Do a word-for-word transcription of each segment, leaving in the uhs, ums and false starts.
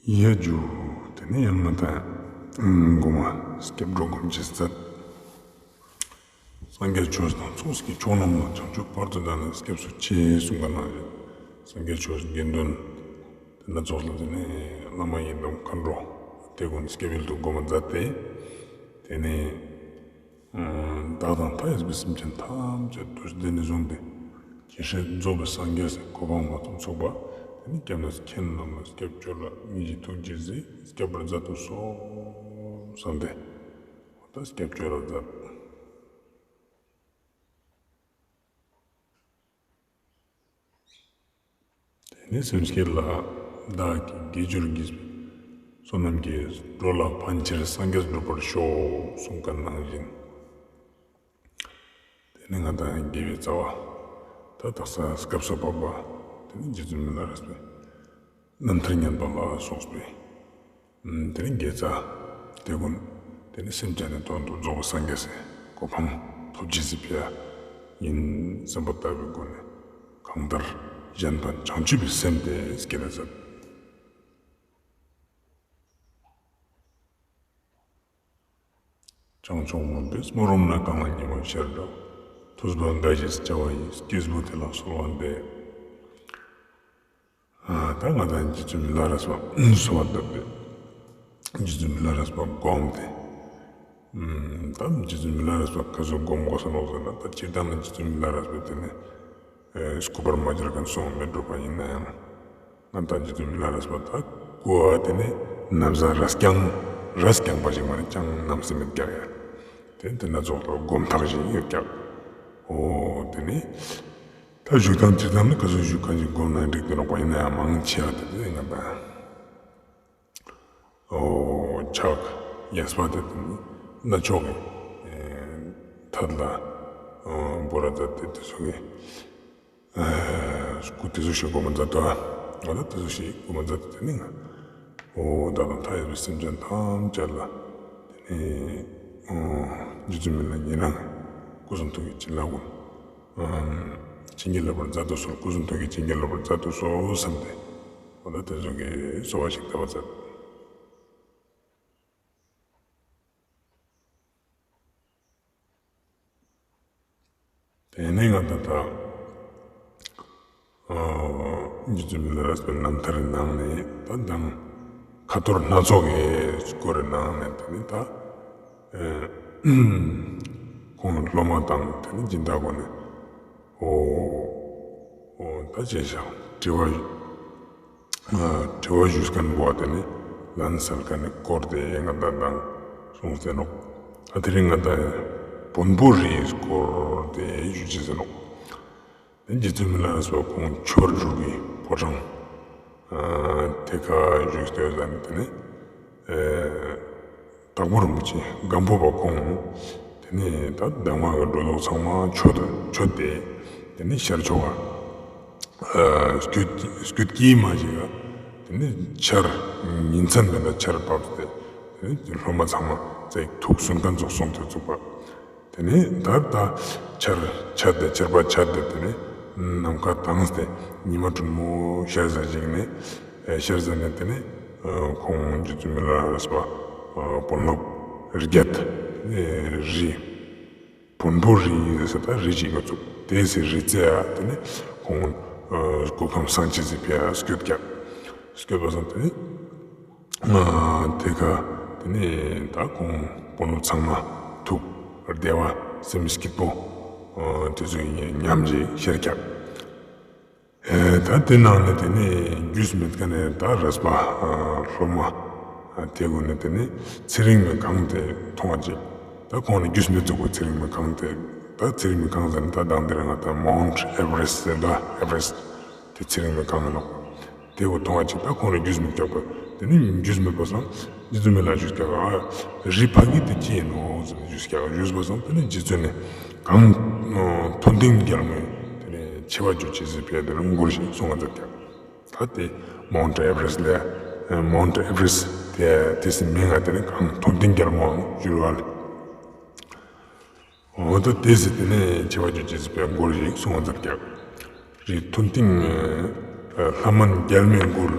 ཡ་ཇུ། དེ་ནས་ཡང་ང་དང་གོ་མ་སྐྱབས་འགྲོ་སྒོམ་ཅིག་མཛད། སངས་རྒྱས་ཆོས་དང་ཚོགས་ཀྱི་མཆོག་རྣམས་ལ། བྱང་ཆུབ་བར་དུ་བདག་ནི་སྐྱབས་སུ་མཆི་གསུངས་པ་ནང་བཞིན། སངས་རྒྱས་ཆོས་དགེ་འདུན་དེ་ན་ཚོགས་ལ་དེ་ནས་བླ་མ་ཡི་དམ་མཁའ་འགྲོ་དེ་ཀུན་སྐྱབས་ཡུལ་དུ་སྒོམ་མཛད་དེ། དེ་ནས་བདག་དང་མཐའ་ཡས་པའི་སེམས་ཅན་ཐམས་ཅད་དུ་དེ་ནས་བཟུང་སྟེ་རྒྱལ་སྲས་རྫོགས་པའི་སངས་རྒྱས་སི་གོ་འཕང་མ་ཐོབ་ཚུག་པ། དེ་ནས་སྐྱབས་གནས་མཁན་རྣམས་ལ་སྐྱབས་བཅོལ་ལ་ཉིད་ཀྱི་ཐུགས་རྗེས་གཟིགས། སྐྱབས་པར་མཛད་དུ་གསོལ་བསམ་སྟེ། འོ་ད་སྐྱབས་བཅོལ་ལ་མཛད། དེ་ནས་སེམས་བསྐྱེད་ལ། བདག་གིས་དགེ་སྦྱོར་བགྱིས་པའི་བསོད་ནམས་ཀྱིས། འགྲོ་ལ་ཕན་ཕྱིར་སངས་རྒྱས་འགྲུབ་པར་ཤོག་གསུངས་པ་ནང་བཞིན། དེ་ནས་ང་དང་དགེ་བའི་རྩ་བ་ད་དག་ས་སྐབས་སུ་བབ་པ། དེ་ནས་རྗེ་བཙུན་མི་ལ་རས་པའི་རྣམ་ཐར་ཉན་པ་ལ་སོགས་པའི་དེ་ནས་དགེ་རྩ་དེ་ཀུན་དེ་ནས་སེམས་ཅན་ནི་དོན་དུ་རྫོགས་པའི་སངས་རྒྱས་སི་གོ་འཕང་ཐོབ་ཅེས་སི་ཕི་ཡ་ཡིན་བསམ་པ་ལྟ་བུའི་སྒོ་ནས་གང་ལྟར་གཞན་ཕན་བྱང་ཆུབ་པའི་སེམས་དེ་བསྐྱེད་ན་མཛད། བྱང་ཕྱོགས་མུན་པའི་སྨག་རུམ་ན། གང་ལ་ཉིན་མོ་ཤར་འདྲ། ཐུབ་པ་དགའ་བཞིན་སྐྱེ་བ་ཡི། སྐྱེས་བུ་དེ་ལ་གསོལ་བ་འདེབས། ཨ་ད་ང་དང་རྗེ་བཙུན་མི་ལ་རས་པ་གསོལ་བ་བཏབ་སྟེ། རྗེ་བཙུན་མི་ལ་རས་པ་བསྒོམས་ཏེ། ཨུམ་ད་རྗེ་བཙུན་མི་ལ་རས་པ་ག་ཟུག་བསྒོམ་དགོས་ས་ནོག་ཟེར་ན། ད་སྤྱིར་བཏང་ན་རྗེ་བཙུན་མི་ལ་རས་པ་དེ་ནི་ཨེ་སྐུ་པར་མ་སྦྱར་མཁན་སོང་མི་འགྲུབ་པ་ཡིན་ནའང་། ང་དང་རྗེ་བཙུན་མི་ལ་རས་པ་ད་སྐུ་ཨ་དེ་ནི་ན་བཟའ་རས་རྐྱང་རས་རྐྱང་པ་ཞིག་མ་ནི་ཅང་རྣམ་སེམས་མི་རྒྱག་ཡ། དེ་དེ་ན་ཚོགས་ལ་སྒོམ་ཐག་ཞིག་ཡོད་ཀྱག། འོ་དེ་ནི་ད་བཞུགས་སྟངས་སྤྱིར་བཏང་ནི་ག་ཟུག་བཞུགས་མཁན་ཞིག་སྒོམ་ན་འགྲིག་དེ་ནོག་པ་ཡིན་ནའང་མང་ཆེ་བ་དེ་དེ་ང་དང་འོ་ཕྱག་གཡས་པ་དེ་དེ་ནི་རྣ་ཅོག་གི་ཐད་ལ་འོ་འབུར་ར་མཛད་དེ་དེ་ཚོ་གི་སྐུ་དེ་ཚོ་ཞིག་སྒོམ་མཛད་དོ། འོ་ད་དེ་ཚོ་ཞིག་སྒོམ་མཛད་དེ་དེ་ནི་ང་འོ་བདག་དང་མཐའ་ཡས་པའི་སེམས་ཅན་ཐམས་ཅད་ལ་དེ་ནི་འོ་རྗེ་བཙུན་མི་ལ་ཉེ་རང་སྐུ་གསུང་ཐུགས་ཀྱི་བྱིན་རླབས་ཀུན་བྱིན་གྱིས་རློབ་པར་མཛད་དུ་གསོལ། སྐུ་གསུང་ཐུགས་ཀྱི་བྱིན་གྱིས་རློབ་པར་མཛད་དུ་གསོལ་བསམ་སྟེ། འོ་ད་དེ་ཚོ་གི་གསོལ་བ་ཞིག་བཏབ་པ་མཛད། དེ་ནས་ང་དང་ད་ཨ་རྗེ་བཙུན་མི་ལ་རས་པའི་རྣམ་ཐར་ནང་ནས་ད་མདང་ཁ་ཐོར་སྣ་ཚོགས་ཀྱི་སྐོར་ནང་ནས་དེ་ནི་ད་ཨེ་ཁོང་སློབ་མ་དང་དེ་ནི་སྦྱིན་བདག་ཀུན་ནི་འོ་འོ་ད་ཅེས་བྱ་དྲི་བ་ཨ་དྲི་བ་ཞུས་མཁན་པོ་དེ་ནི་ལན་སལ་མཁན་ནི་སྐོར་དེ་ང་དང་མདང་གསུངས་ཏེ་ནོག། ད་དེ་རིང་ང་དང་བོན་པོ་རིའི་སྐོར་དེ་ཞུ་ཅེས་ཟེར་ནོག། དེ་རྗེ་བཙུན་མི་ལ་རས་པ་ཁོང་ཆོས་དྲུག་གི་ཕོ་བྲང་ཨ་དེ་ཀ་བཞུགས་ཏེ་ཡོད་ཟ་ནི་དེ་ནི་ཨེ་དྭགས་པོ་རིན་པོ་ཆེ་སྒམ་པོ་པ་ཁོང་དེ་ནི་ད་གདམས་ངག་གི་སྒྲོ་འདོགས་ཚང་མ་ཆོད་ཆོད་དེ་དེ་ནི་ཤར་ཕྱོགས་ཨ་སྐྱོད་སྐྱོད་ཀྱི་མ་ཞིག་ག་དེ་ནི་ཆར་ཉིན་མཚན་མེད་ན་ཆར་བབས་ཏེ་དེ་ནི་སློབ་མ་ཚང་མ་ཚེ་ཐུགས་སུན་མཁན་ཚོགས་སོང་དེ་ཚུགས་པ། དེ་ནས་ད་ད་ཆར་ཆར་དེ་ཆར་པ་ཆར་དེ་དེ་ནས་ནམ་མཁའ་དྭངས་ཏེ་ཉི་མ་དྲོན་མོ་ཤར་ཟ་ཞིག་ནས་ཤར་ཟ་ནས་དེ་ནས་ཁོང་རྗེ་བཙུན་མི་ལ་རས་པ་དཔོན་སློབ་བརྒྱད་རི་བོན་པོ་རི་ཟེར་ད་རི་ཞིག་ག་བཙུགས། དེ་སི་རི་རྩེ་ཡ་དེ་ནས་ཁོང་སྐུ་ཁམས་སངས་རྒྱས་སི་ཕི་ཡ་སྐྱོད་ཀྱག། སྐྱོད་པ་སང་དེ་ནས། དེ་ཀ་དེ་ནས་ད་ཁོང་དཔོན་སློབ་ཚང་མ་ཐུགས་བདེ་བ་སེམས་སྐྱིད་པོ་དེ་ཚོ་ཉམས་ཞིག་ཤར་ཀྱག། ད་དེ་ནང་ནས་དེ་ནས་རྒྱུས་མེད་མཁན་ནས་ད་རས་པ་སློབ་མ་དེ་ཀུན་ནས་དེ་ནས་ཚེ་རིང་མའི་གངས་དེ་མཐོང་བ་ཅིག། ད་ཁོང་ནས་རྒྱུས་མེད་ཚུགས་པ་ཚེ་རིང་མའི་གངས་དེ། ད་ཚེ་རིང་མའི་གངས་ཟེར་ན་ད་དང་དེ་རིང་ང་ད་མའུནཊ་ཨེ་ཝ་རེ་སི་ཟེར་ད་ཨེ་ཝ་རེ་སི་དེ་ཚེ་རིང་མའི་གངས་ནོག། དེ་བོ་མཐོང་བ་ཅིག་ད་ཁོང་ནས་རྒྱུས་མེད་ཀྱག་པ། དེ་ནས་རྒྱུས་མེད་པ་སང་རྗེ་བཙུན་མི་ལ་ཞུས་ཀྱག། ཨ་རི་ཕ་གི་དེ་ཅི་ཡིན་ནོ་ཟེར་ནས་ཞུས་ཀྱག། ཞུས་པ་སང་དེ་ནས་རྗེ་བཙུན་ནས་གངས་མཐོན་མཐིང་རྒྱལ་མོའི་དེ་ནས་ཆེ་བ་བརྗོད་ཅེས་སི་ཕི་ཡ་དེ་ནས་མགུར་ཞིག་གསུང་བ་མཛད་ཀྱག། ད་དེ་མའུནཊ་ཨེ་ཝ་རེ་སི་ལ་མའུནཊ་ཨེ་ཝ་རེ་སི་དེ་དེ་སི་མིང་ང་དེ་ནས་གངས་མཐོན་མཐིང་རྒྱལ་མོའང་ཞུ་རུ་བ་ལེ། འོ་ད་དེ་སི་དེ་ནས་ཆེ་བ་བརྗོད་ཅེས་སི་ཕི་ཡ་མགུར་ཞིག་གསུང་བ་མཛད་ཀྱག། རི་མཐོན་མཐིང་ལྷ་མོན་རྒྱལ་མོའི་མགུར།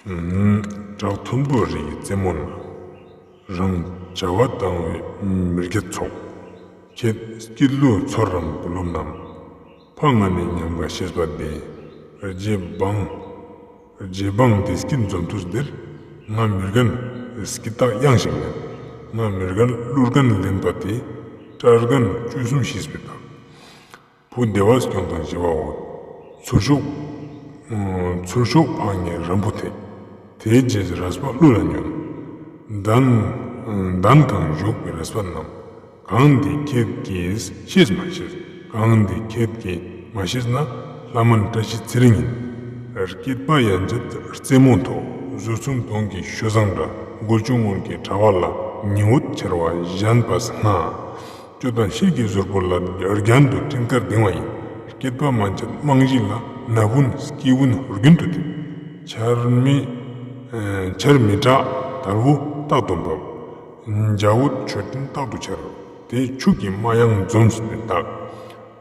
བྲག་མཐོན་པོ་རི་ཡི་རྩེ་མོ་ན། རང་བྱ་བ་བཏང་བའི་མི་བརྒྱད་ཚོགས། ཁྱེད་སྐྱིད་ལུ་ཚོར་རམ་བུ་སློབ་རྣམས། ཕ་ང་ནི་ཉམས་དགའ་ཤེས་པ་འདི། རྗེ་འབངས་རྗེ་འབངས་བདེ་སྐྱིད་འཛོམས་དུས་འདིར། ང་མི་རྒན་སྐྱིད་རྟགས་གཡང་ཞིག་མེད། ང་མི་རྒན་གླུ་རྒན་ལེན་པ་དེ། སྐྲ་རྒན་བཅུ་གསུམ་ཤེས་པའི་རྟགས། བུ་བདེ་བ་སྐྱོང་དང་ཞི་བའོ། ཚུར་ཤོག་ཚུར་ཤོག་ཕ་ངའི་རམ་བུ་ཐེག་དེའི་རྗེས་རས་པ་གླུ་ལ་ཉོན། གདན་གདན་གང་བཞུགས་པའི་རས་པ་རྣམས། གང་འདི་ཁྱེད་ཀྱིས་ཤེས་མ་ཤེས། གང་འདི་ཁྱེད་ཀྱིས་མ་ཤེས་ན། ལྷ་སྨན་བཀྲ་ཤིས་ཚེ་རིང་ཡིན། སྐྱེད་པ་ཡན་ཆད་རྩེ་མོ་མཐོ། ཟུར་གསུམ་དོང་གི་ཤོ་བཟང་འདྲ། མགོ་ཆུ་སྔོན་གྱི་དྲ་བ་ལ། ཉི་འོད་འཆར་བ་གཞན་པ་སྔ། སྐྱོ་དང་ཤེལ་གྱི་ཟུར་པོ་ལ། རྒྱན་དུ་སྤྲིན་དཀར་ལྡིང་བ་ཡིན། སྐྱེད་པ་མན་ཆད་རྨང་གཞི་ལ། ན་བུན་སྐྱེ་བུན་རྒྱུན་དུ་ཐེབས། ཆར་མི་ཆར་མི་དྲག་དལ་བུ་རྟག་ཏུ་འབབ། འཇའ་འོད་མཆོད་སྤྲིན་རྟག་ཏུ་འཆར། དེ་ཆུ་གི་རྨ་གཡང་འཛོམས་པའི་རྟགས།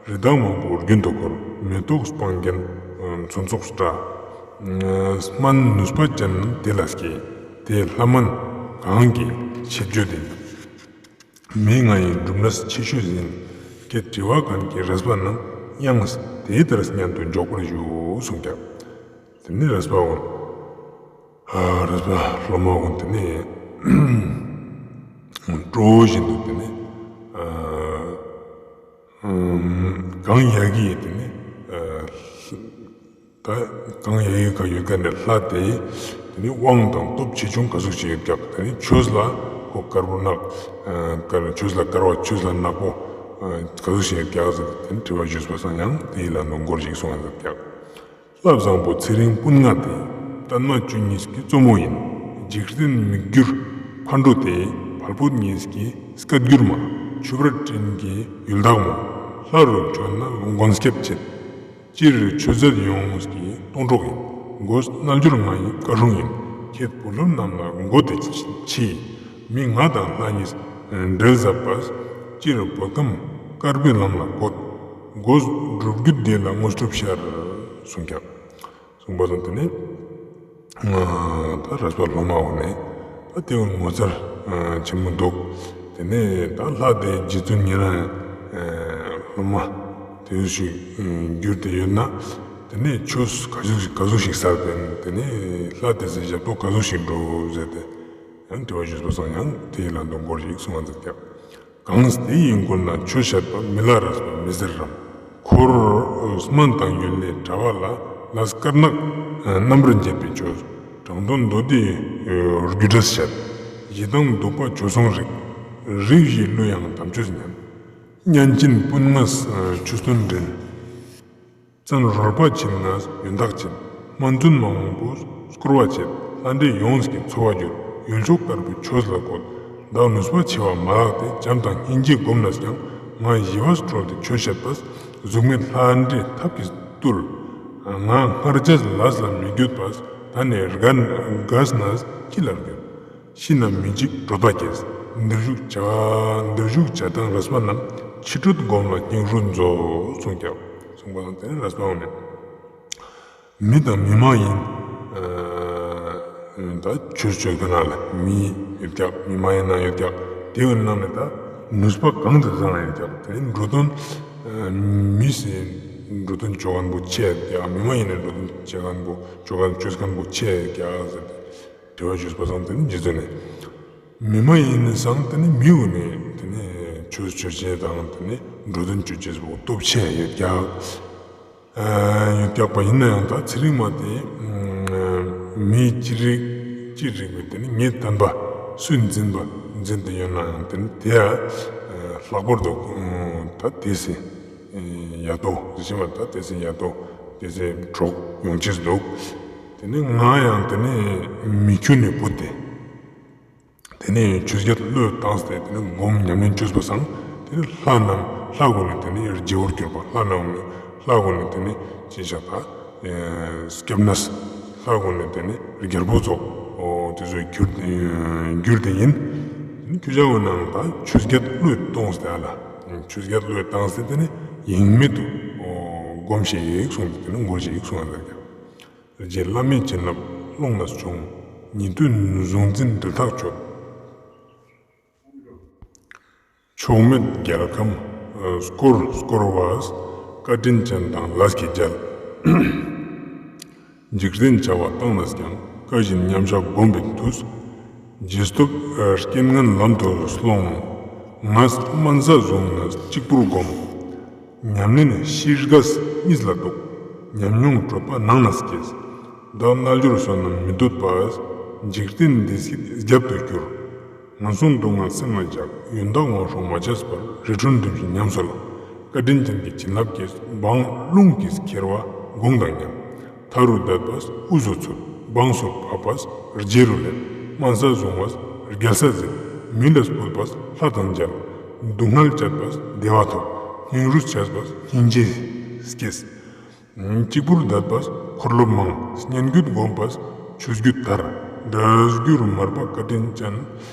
རི་དྭགས་མང་པོ་རྒྱུན་དུ་འཁོར། མེ་ཏོག་སྤང་རྒྱན་མཚོན་ཚོགས་འདྲ། སྨན་ནུས་པ་ཅན་རྣམས་དེ་ལ་སྐྱེ། དེ་ལྷ་སྨན་གང་གི་ཆེ་བརྗོད་ཡིན། མི་ང་ཡི་སྒྲུབ་གནས་ཆེ་ཤོས་ཡིན། ཁྱེད་དྲི་བ་མཁན་གྱི་རས་པ་རྣམས། ཡང་དེ་ལྟར་སྙན་དུ་འཇོག་པར་ཞུ་གསུངས་ཀྱང་། དེ་ནས་རས་པ་འོན། ཨ་རས་པ་སློབ་མ་འོན་དེ་ནས་སྤྲོ་བོ་བཞིན་དུ་དེ་ནས་ཨ་གང་ཡ་གི་དེ་ནས་ཨ་ད་གང་ཡ་གི་ག་ཡོད་མཁན་ནི་ལྷ་དེ་དེ་ནས་དབང་དང་སྟོབས་ཆེ་ཆུང་ག་ཟུག་ཞིག་ཡོད་ཀྱག་དེ་ནས་ཆོས་ལ་ཁོ་དཀར་པོ་ནག་ཨ་དཀར་ཆོས་ལ་དཀར་བ་ཆོས་ལ་ནག་པོ་ཨ་ག་ཟུག་ཞིག་ཡོད་ཀྱག་ཟེར་དེ་ནས་དྲི་བ་ཞུས་པ་སང་ཡང་དེ་ཡི་ལན་དུ་མགོར་ཞིག་གསུངས་ཡོད་ཀྱག་ལྷ་བཟང་པོ་ཚེ་རིང་སྤུན་ལྔ་སྟེ། བརྟན་མ་བཅུ་གཉིས་ཀྱི་གཙོ་མོ་ཡིན། འཇིག་རྟེན་མིག་གྱུར་ཕ་འགྲོ་སྟེ། བལ་པོ་གཉིས་ཀྱི་སྐད་སྒྱུར་མ། ཆུ་བར་སྤྲིན་གྱི་ཡུལ་བདག་མོ། ལྷ་རུ་བྱོན་ན་མགོན་སྐྱབས་མཆི། སྤྱིར་ཆོས་མཛད་ཡོངས་ཀྱི་སྟོང་གྲོགས་ཡིན། མགོ་རྣལ་འབྱོར་ང་ཡི་བཀའ་སྲུང་ཡིན། ཁྱེད་བུ་སློབ་རྣམས་ལ་མགོ་དེ་ཕྱི། མི་ང་དང་ལྷ་གཉིས་འབྲེལ་ཟབ་པས། སྤྱིར་བོད་ཁམས་དཀར་པོའི་ལམ་ལ་བཀོད། མགོ་སྒྲུབ་རྒྱུད་སྡེ་ལ་དངོས་གྲུབ་ཤར། གསུངས་ཀྱང་། གསུངས་པ་སོང་དེ་ནས་ད་རས་པ་སློབ་མ་འོ་ནས་ད་དེ་འོ་ངོ་མཚར་ཆེན་མོ་འདུག་དེ་ནས་ད་ལྷ་དེ་རྗེ་བཙུན་ཉེ་རང་སློབ་མ་དེ་ཞིག་གྱུར་ཏེ་ཡོད་ན། དེ་ནས་ཆོས་ག་ཟུག་ཞིག་ག་ཟུག་ཞིག་གསར་པས་དེ་ནས་ལྷ་དེ་ཚོའི་ཞབས་ཏོག་ག་ཟུག་ཞིག་འགྲོ་ཟེར་ཏེ་ཡང་དྲི་བ་ཞུས་པ་སང་ཡང་དེ་ཡི་ལན་དུ་མགོར་ཞིག་གསུང་བ་མཛད་ཀྱང་། གང་དེ་ཡི་མགོ་ན་ཆོས་བཤད་པ། མི་ལ་རས་པ་མི་ཟེར་རམ། འཁོར་སྨན་དང་ཡོན་ལས་དྲ་བ་ལ། ལས་དཀར་ནག་རྣམ་པར་འབྱེད་པའི་ཆོས། དྲང་དོན་མདོ་སྡེའི་རྒྱུད་འགྲེལ་བཤད། གཞི་དང་གདུག་པ་ཆོས་སྲུང་རིགས། རིགས་བཞིའི་གླུ་དབྱངས་དམ་ཆོས་ཉན། གཉན་ཆེན་སྤུན་ལྔས་ཆོས་སྟོན་འདྲེན། བཙན་རོལ་པ་ཆེན་ལྔས་ཡོན་བདག་བྱེད། སྨན་བཙུན་མང་པོས་བསྐོར་བ་བྱེད། ལྷ་འདྲེ་ཡོངས་ཀྱི་འཚོ་བ་བརྒྱུད། ཡུལ་ཕྱོགས་དཀར་པོའི་ཆོས་ལ་བཀོད། བདག་ནུས་པ་ཆེ་བ་མ་ལགས་ཏེ། བྱམས་དང་སྙིང་རྗེ་བསྒོམས་ནས་ཀྱང་། ང་ཞི་བ་སྤྲོས་ཏེ་ཆོས་བཤད་པས། གཟུགས་མེད་ལྷ་འདྲེ་ཐབས་ཀྱིས་བཏུལ། ང་སྔར་ཆད་ལས་ལ་མི་འགྱོད་པས། ད་ནི་རྒས་རྒས་ནས་ཅི་ལ་འགྱོད། ཤི་ན་མི་འཇིགས་བགྲོད་པ་སྐྱེས། འདིར་བཞུགས་བྱ་འདིར་བཞུགས་བྱ་དང་རས་པ་རྣམས། ཕྱི་དྲོད་སྒོམ་ལ་སྙིང་རུས་མཛོད། གསུངས་ཀྱང་གསུངས་པ་དང་དེ་ནས་རས་པ་འོ་ནས་མི་དང་མི་མ་ཡིན་ད་ཆོས་ཆོས་ག་ན་ལ་མི་ཡོད་ཀྱག་མི་མ་ཡིན་ན་ཡོད་ཀྱག་དེ་འོ་ནང་ནས་ད་ནུས་པ་གང་དུ་བཟང་ཡོད་ཀྱག་དེ་འགྲོ་དོན་མི་སེ་འགྲོ་དོན་ཆོ་མཁན་པོ་ཆེ་ཡོད་ཀྱག་མི་མ་ཡིན་ན་འགྲོ་དོན་ཆེ་མཁན་པོ་ཆོ་མཁན་ཆོས་མཁན་པོ་ཆེ་ཡོད་ཀྱག་ཟེར་ཏེ། དྲི་བ་ཞུས་པ་སང་དེ་ནི་རྗེ་བཙུན་ནས། མི་མ་ཡིན་ནི་སང་དེ་ནི་མི་འོ་ནས་དེ་ནི་ཆོས་ཆོས་བྱེད་དང་དེ་ནི་འགྲོ་དོན་ཆོས་བྱེད་པོ་སྟོབས་ཆེ་ཡོད་ཀྱག་ཡོད་ཀྱག་པ་ཡིན་ན་ཡང་ད་ཚེ་རིང་མ་དེ་མི་ཅི་རིགས་ཅི་རིགས་པའི་དེ་ནི་ངའི་བསྟན་པ་སུས་འཛིན་པ་འཛིན་དེ་ཡོད་ན་ཡང་དེ་ནི་དེ་ཡ་ལྷག་པར་དུ་ད་དེ་སེ་ཡ་ཏོ་ཟེར་ཞིག་མ་ད་དེ་སེ་ཡ་ཏོ་དེ་སེ་གྲོགས་ཡོང་ཅེས་འདུག་དེ་ནི་ང་ཡང་དེ་ནི་མི་ཁྱོད་ནས་བུད་དེ། དེ་ནས་ཆོས་བརྒྱད་བློས་བཏང་སྟེ་དེ་ནས་སྒོམ་ཉམས་ལེན་བཅོས་པ་སང་དེ་ནས་ལྷ་རྣམས་ལྷ་ཀུན་ནས་དེ་ནས་རྗེ་བོར་གྱུར་པ་ལྷ་རྣམས་ལྷ་ཀུན་ནས་དེ་ནས་ཅི་བྱ་ད་སྐྱབས་གནས་ལྷ་ཀུན་ནས་དེ་ནས་རྒྱལ་པོ་ཚོགས་དེ་ཚོའི་གྱུར་གྱུར་དེ་ཡིན། དེ་ནས་ཁྱོད་ཅག་གུན་ནང་ད་ཆོས་བརྒྱད་བློས་གཏོང་སྟེ་ཨ་ལ་ཆོས་བརྒྱད་བློས་བཏང་སྟེ་དེ་ནས་ཡེངས་མེད་དུ་སྒོམ་ཞིག་གསུངས་ཏེ་དེ་ནས་མགོ་ཞིག་གསུངས་ཡ་ལ་རྒྱལ། རྗེ་བླ་མའི་བྱིན་རླབས། ཀློང་ནས་བྱུང་། ཉན་ཐོས་གཟུང་འཛིན་སྒྲིབ་ཐག་ཆོད། ཕྱོགས་མེད་རྒྱལ་ཁམས་བསྐོར་བསྐོར་བས། བཀའ་དྲིན་ཅན་དང་ལས་ཀྱི་རྒྱལ། འཇིག་རྟེན་བྱ་བ་བཏང་ནས་ཀྱང་། བཀའ་བཞིན་མཉམ་བཞག་བསྒོམས་པའི་མཐུས། རྗེས་ཐོབ་རྐྱེན་ངན་ལམ་དུ་སློང་། ངས་སྨན་ས་བཟུང་ནས་གཅིག་པུར་བསྒོམ། ཉམས་ལེན་ཤེས་རྒས་གཉིས་ལ་གཏུགས། ཉམས་མྱོང་གྲོད་པ་ནང་ན་སྐྱེས། བདག་རྣལ་འབྱོར་བསོད་ནམས་མི་འདོད་པ། འཇིག་རྟེན་བདེ་སྐྱིད་རྒྱབ་ཏུ་བསྐྱུར། ངན་སོང་སྡུག་བསྔལ་སེམས་ལ་བཞག། ཡོན་བདག་ངན་སོང་མ་བྱས་པར། རི་ཁྲོད་འགྲིམ་ཞིང་ཉམས་སུ་བླང་། བཀའ་དྲིན་ཅན་གྱི་བྱིན་རླབས་ཀྱིས། འབངས་རླུང་གིས་ཁྱེར་བ་དགུང་དང་མཉམ། མཐའ་རུ་བསྡད་པས་དབུས་སུ་ཚུད། འབངས་སུ་བབས་པས་རྗེ་རུ་སླེབས། སྨན་ས་བཟུང་བས་རྒྱལ་ས་ཟིན། མི་ལས་ཕུད་པས་ལྷ་དང་མཇལ། སྡུག་བསྔལ་སྤྱད་པས་བདེ་བ་ཐོབ། སྙིང་རུས་བྱས་པས་སྙིང་རྗེ་སྐྱེས། གཅིག་པུར་བསྡད་པས་འཁོར་ལོ་མང་། སྙན་བརྒྱུད་བསྒོམས་པས་ཆོས་བརྒྱུད་དར། སྒྲ་བསྒྱུར་མར་པ་བཀའ་དྲིན་ཅན།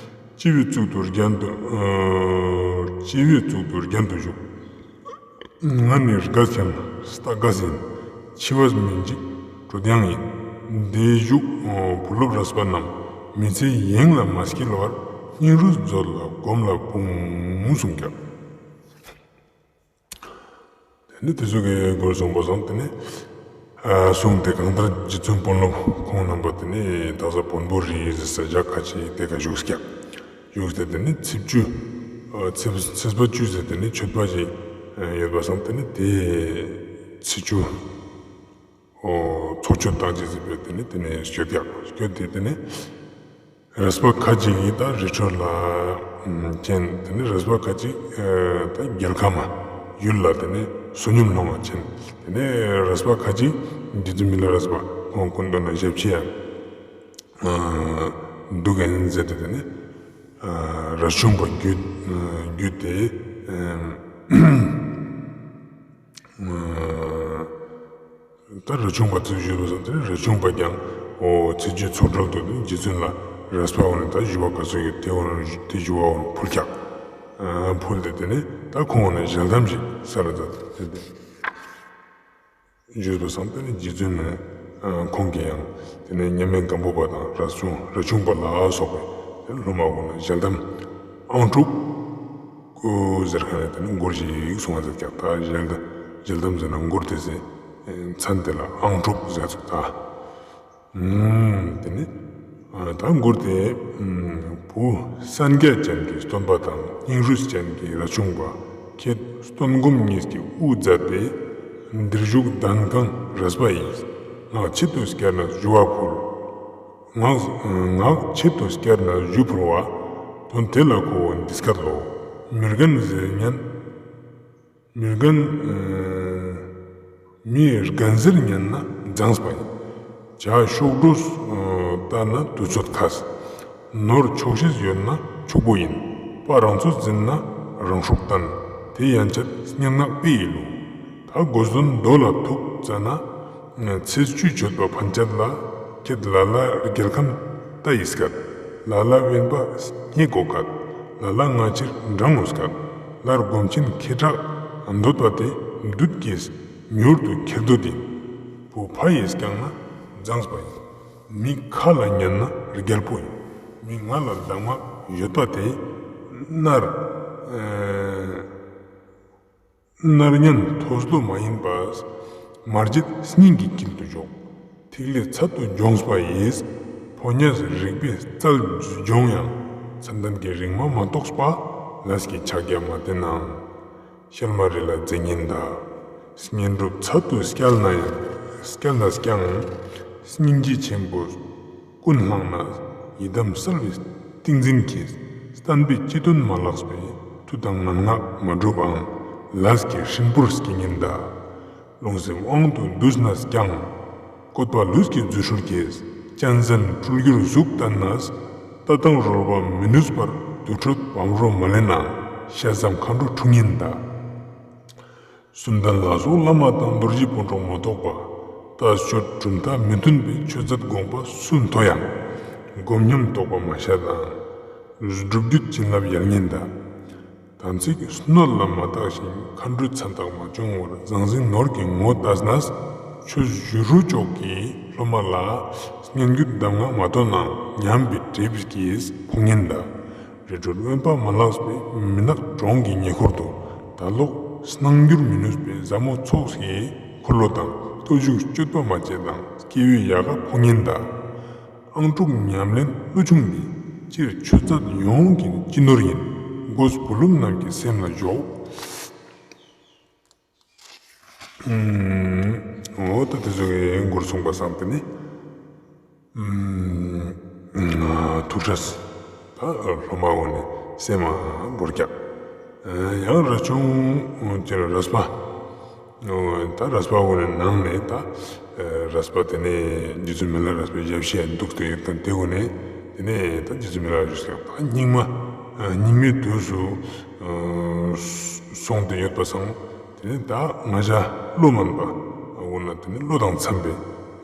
སྤྱི་བོའི་གཙུག་ཏུ་རྒྱན་དུ། ཨ་སྤྱི་བོའི་གཙུག་ཏུ་རྒྱན་དུ་བཞུགས། ང་ནི་རྒས་ཀྱང་རྟ་རྒས་ཡིན། འཆི་བས་མི་འཇིགས་བྲོ་ལྡང་ཡིན། འདིར་བཞུགས་བུ་སློབ་རས་པ་རྣམས། མི་ཚེ་ཡེངས་ལ་མ་སྐྱེལ་བར། སྙིང་རུས་མཛོད་ལ་བསྒོམས་ལ་འབུངས་གསུངས་ཀྱང་། དེ་ནི་དེ་ཚོ་གི་སྐོར་གསུངས་པ་སང་དེ་ནི་ཨ་གསུངས་ཏེ། གང་ལྟར་རྗེ་བཙུན་དཔོན་སློབ་ཁོང་རྣམ་པ་དེ་ནི་དག་ས་བོན་པོ་རི་ཟེར་ས་ཞག་ཁ་ཅིག་དེ་ཀ་བཞུགས་ཀྱག། བཞུགས་ཏེ་དེ་ནི་ཚེས་བཅུ། ཨ་ཚེས་ཚེས་པ་བཅུ་ཟེར་དེ་ནི་མཆོད་པ་ཞིག་ཡོད་པ་སང་དེ་ནི་དེ་ཚེས་བཅུ་ཨོ་ཚོགས་མཆོད་བཏང་ཅེས་ཟེར་བས་དེ་ནི་དེ་ནི་སྐྱོད་ཀྱག། སྐྱོད་དེ་དེ་ནི་རས་པ་ཁ་ཅིག་གིས་ད་རི་ཁྲོད་ལ་ཨམ་ཅན། དེ་ནི་རས་པ་ཁ་ཅིག་ཨ་ད་རྒྱལ་ཁམས་ཡུལ་ལ་དེ་ནི་བསོད་སྙོམས་སློང་བ་ཅན། དེ་ནི་རས་པ་ཁ་ཅིག་རྗེ་བཙུན་མི་ལ་རས་པ་ཁོང་སྐུ་མདུན་ན་ཞབས་ཕྱི་ཡ་ཨ་འདུག་གིན་ཟེར་ཏེ་དེ་ནི་ཨ་རས་ཆུང་པ་བརྒྱུད་ཨ་བརྒྱུད་དེ་ཨ་ཨ་ད་རས་ཆུང་པ་ཚོས་ཞུས་པ་སང་དེ་ནི་རས་ཆུང་པ་ཀྱང་ཨོ་ཚེས་བཅུའི་ཚོགས་གྲོལ་དུ་རྗེ་བཙུན་ལ་རས་པ་འོ་ནི་ད་ཞུ་བ་ག་ཚོད་ཡོད་དེ་འོ་ནི་དེ་ཞུ་བ་འོ་ནི་ཕུལ་ཀྱག། ཨ་ཕུལ་ཏེ་དེ་ནི་ད་ཁོང་འོ་ནི་ཞལ་གདམས་ཤིག་ས་ལ་ད་དེ་དེ་ཞུས་པ་སང་དེ་ནི་རྗེ་བཙུན་ནི་ཨ་ཁོང་གིས་ཡང་དེ་ནི་མཉམ་མེད་སྒམ་པོ་པ་དང་རས་ཆུང་རས་ཆུང་པ་ལ་སོགས་པའི་དེ་ནི་སློབ་མ་འོ་ནི་ཞལ་གདམས་ཨང་དྲུག་གོ་ཟེར་ཁན་ནི་དེ་ནི་མགུར་ཞིག་གསུང་བ་མཛད་ཀྱག། ད་ཞལ་གདམས་ཞལ་གདམས་ཟེར་ན་མགུར་དེ་ཟེར་མཚན་དེ་ལ་ཨང་དྲུག་ཟེར་ཚུགས་ད། ཨམ་དེ་ནི་ཨ་ད་མགུར་དེ་ཨམ་བུ་སངས་རྒྱས་སྤྱན་གྱི་སྟོན་པ་དང་། སྙིང་རུས་ཅན་གྱི་རས་ཆུང་པ། ཁྱེད་སྟོན་སྒོམ་གཉིས་ཀྱི་དབུ་མཛད་དེ། འདིར་བཞུགས་གདན་གང་རས་པ་ཡིས། ངག་ཆེད་དུ་བསྐྱལ་ནས་ཞུ་བ་ཕུལ། ངག་ངག་ཆེད་དུ་བསྐྱལ་ནས་ཞུ་ཕུལ་བ། དོན་དེ་ལ་གོ་བོ་འདི་སྐད་ལོ། མི་རྒན་ཟེར་ཉན། མི་རྒན་ཨ་མི་རྒན་ཟེར་ཉན་ན་མཛངས་པ་ཡིན། བྱ་གཤོག་སྒྲོ་ཨ་ལྟ་ན་དུས་ཚོད་ཁས། ནོར་ཆོག་ཤེས་ཡོད་ན་ཕྱུག་པོ་ཡིན། དཔའ་རང་ཚོད་འཛིན་ན་རང་སྲོག་བརྟན། དེ་ཡན་ཆད་སྙན་ངག་དཔེ་ཡི་ལུགས། ད་དགོས་དོན་མདོ་ལ་ཐུག་ཙ་ན། ཚེས་བཅུའི་མཆོད་པ་ཕན་ཆད་ལ། ཁྱེད་ལ་ལ་རྒྱལ་ཁམས་ལྟ་ཡི་སྐད། ལ་ལ་དབེན་པ་སྙེག་གོ་སྐད། ལ་ལ་སྔ་ཕྱིར་འབྲང་ངོ་སྐད། ལར་སྒོམ་ཆེན་ཁེ་དྲག་འདོད་པ་དེ། བདུད་ཀྱིས་མྱུར་དུ་ཁྱེར་འདོད་ཡིན། བུ་ཕ་ཡིས་བསྐྱངས་ན་མཛངས་པ་ཡིན། མི་ཁ་ལ་ཉན་ན་རྒྱལ་པོ་ཡིན། མི་ང་ལ་གདམས་ངག་ཡོད་པ་དེ། མནར་ཨེ་མནར་ཉན་ཐོས་བློ་མ་ཡིན་པ། མ་བརྗེད་སྙིང་གི་དཀྱིལ་དུ་འཇོག། ཐིག་ལེ་ཚད་དུ་འབྱོངས་པ་ཡིས། ཕོ་ཉས་རིག་པའི་རྩལ་སྦྱོང་ཡང་། མཚན་ལྡན་གྱི་རིག་མ་མ་རྟོགས་པ། ལས་ཀྱི་ཕྱག་རྒྱ་མ་བསྟེན་ནའང་། ཤལ་མ་རི་ལ་འཛེག་ཉན་ད། བསྙེན་སྒྲུབ་ཚད་དུ་བསྐྱལ་ན་ཡང་། བསྐྱལ་ན་ཀྱང་། སྙིང་རྗེ་ཆེན་པོས་ཀུན་བླངས་ནས། ཡི་དམ་གསལ་བའི་ཏིང་འཛིན་གྱིས། བསྟན་པའི་སྤྱི་དོན་མ་ལགས་པའི། མཐུ་དང་ངན་སྔགས་མ་བསྒྲུབ་པའང་། ལས་ཀྱི་སྲིན་བུར་སྐྱེ་ཉན་ད། རླུང་སེམས་དབང་དུ་བསྡུས་ནས་ཀྱང་། བཀོད་པ་ལུས་ཀྱི་རྫུ་འཕྲུལ་གྱིས། གཅན་གཟན་སྤྲུལ་བསྒྱུར་གཟུགས་བསྟན་ནས། ལྟ་སྟངས་རོལ་པ་མི་ནུས་པར། དུར་ཁྲོད་བམ་རོ་མ་ལེན་ནའང་། ཤ་ཟམ་མཁའ་འགྲོ་འཁྲུགས་ཉན་ད། གསུམ་ལྡན་ལ་སོགས་བླ་མ་དང་། རྡོ་རྗེ་སྤུན་གྲོགས་མ་གཏོགས་པ། ལྟ་སྤྱོད་གྲུབ་མཐའ་མི་མཐུན་པའི། ཆོས་མཛད་དགོངས་པ་སུ་མཐོ་ཡང་། སྒོམ་ཉམས་རྟོགས་པ་མ་ཤར་ནའང་། སྒྲུབ་བརྒྱུད་བྱིན་རླབས་ཡལ་ཉན་ད། དམ་ཚིག་སྣོད་ལ་མ་བཏགས་ཤིང་། མཁའ་འགྲོའི་མཚན་རྟགས་མ་བྱུང་བར། ཟང་ཟིང་ནོར་གྱི་ངོ་བལྟས་ནས། ཆོས་ཞུ་རུ་ཅོག་གི་སློབ་མ་ལ་སྙན་བརྒྱུད་གདམས་ངག་མ་ཐོན་ནའང་ཉམས་པའི་འབྲས་ཀྱི་ཕོ་ཉ་ཡིན་ད། རི་ཁྲོད་དབེན་པ་མ་ལགས་པའི་མི་ནག་གྲོང་གི་ཉེ་འཁོར་དུ། ད་ལོག་སྣང་འགྱུར་མི་ནུས་པའི་བཟང་མོ་ཚོགས་ཀྱི་འཁོར་ལོ་དང་། བརྟུལ་ཞུགས་སྤྱོད་པ་མ་བྱས་དང་སྐྱེ་བོའི་ཡལ་ག་ཕོ་ཉ་ཡིན་ད། ཨང་དྲུག་ཉམས་ལེན་བློ་ཆུང་འདི། སྤྱིར་ཆོས་མཛད་ཡོངས་ཀྱི་སྤྱི་ནོར་ཡིན། མགོས་བུ་སློབ་རྣམས་ཀྱི་སེམས་ལ་འཇོག། འོ་ད་དེ་ཚོ་གི་མགུར་གསུངས་པ་སང་དེ་ནི་ཐུགས་ཁྲལ་ད་སློབ་མ་འོ་ནི་སེམས་མ་བོར་རྒྱག། ཡང་རས་ཆུང་ཅེ་ན་རས་པ། ད་རས་པ་འོ་ནི་ནང་ནས་ད་རས་པ་དེ་ནས་རྗེ་བཙུན་མི་ལ་རས་པའི་ཞབས་ཕྱི་འདུག་སྟེ་ཡོད་དང་དེ་འོ་ནས་དེ་ནས་ད་རྗེ་བཙུན་མི་ལ་རས་པའི་ཞབས་ཕྱི་ད་སྙིགས་མ་སྙིགས་མའི་དུས་སུ་སོང་སྟེ་ཡོད་པ་སང་། དེ་ནས་ད་ང་ཞ་བློ་དམན་པ་འོ་ན་དེ་ནས་བློ་དང་འཚམས་པའི་